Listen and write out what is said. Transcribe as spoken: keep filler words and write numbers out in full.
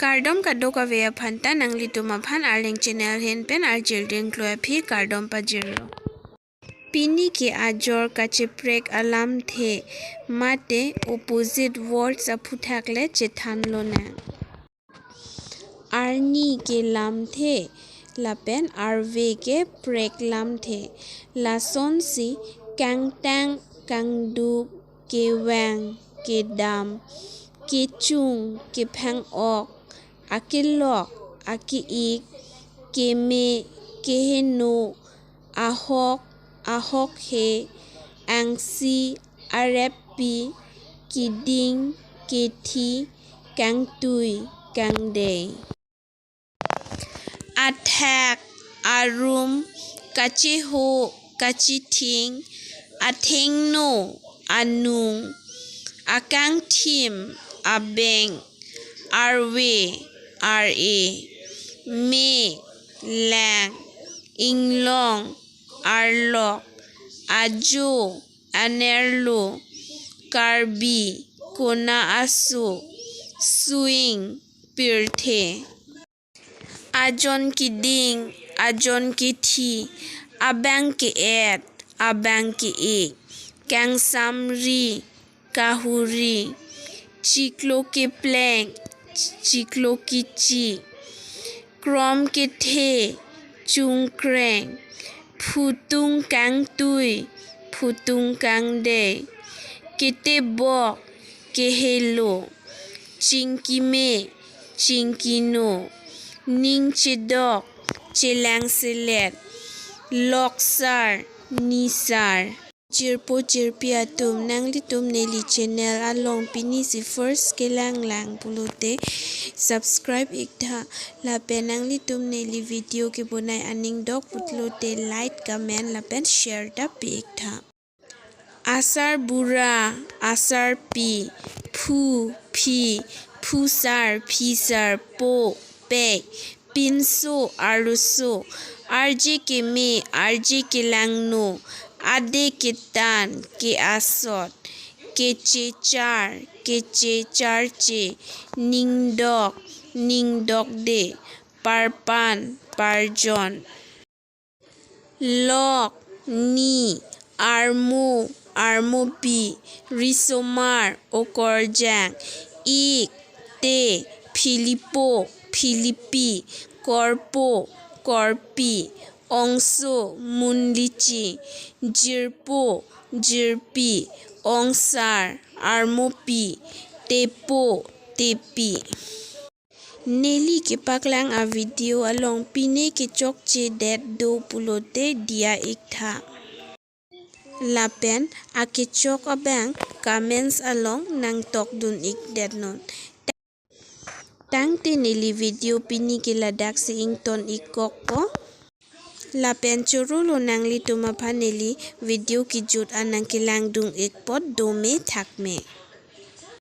Kardom kadokave aphan ta, nanglitum aphan Arleng channel ahin pen arjil dingklo aphi kardom pajirlo. Pini ke ajor kacheprek alamthe mate opposite words aphuthak le chethan lonang. Arni ke lamthe lapen arve ke prek lamthe. Lasonsi kangtang, kangduk, kevang, kedam, kechung, kephang-ok, akelok, ake-ik, keme, keheno, ahok, ahokhe, angsi, areppi, keding, kethi, kangtui, kangdei. Athak, arum, kacheho, kachething, athengno, anung, akangthim, abeng, arve, are, me, lang, inglong, arlok, ajo, anerlo, Karbi, kona aso, suing, pirthe. Ajon keding, ajon kethi, abang ke-et, abang ke-ik, kangsamri, kahuri, chiklo kepleng, chiklo kechi, krom kethe, chungkreng, phutung kangtui, phutung kangdei, ketebok, kehelo, chingkime, chingkino, ning chedok, chelangselet, loksar, nisar. Jirpo jirpi atum, nanglitum neli channel along pinisi first kelanglang pulote subscribe iktha, lapen nanglitum neli video kebonai aning dok pulote like, comment lapen share ta pi iktha. Asar bura, asarpi, phu, phi, phusar, phisar, po, pei, pinso, arloso, arje keme, arje kelangno, ade ketan, ke-asot, kechechar, kechecharche, ningdok, ningdokde, parpan, parjon. Lok, ni, armo, armopi, risomar, okorjang, ik, te, philipo, philipi, korpo, korpi, ongso, munlichi, jirpo, jirpi, ongsar, armopi, tepo, tepi. Neli kepaklang a video along pine kechokche det do pulote diya iktha. Lapen akechok abang comments along nangtokdun ikdet non. Tangte neli video pini ke ladak si ington ikkokpo. Lapen chorolo nanglitum aphan neli video kejut an nangkelangdun ikpo, dome thakme.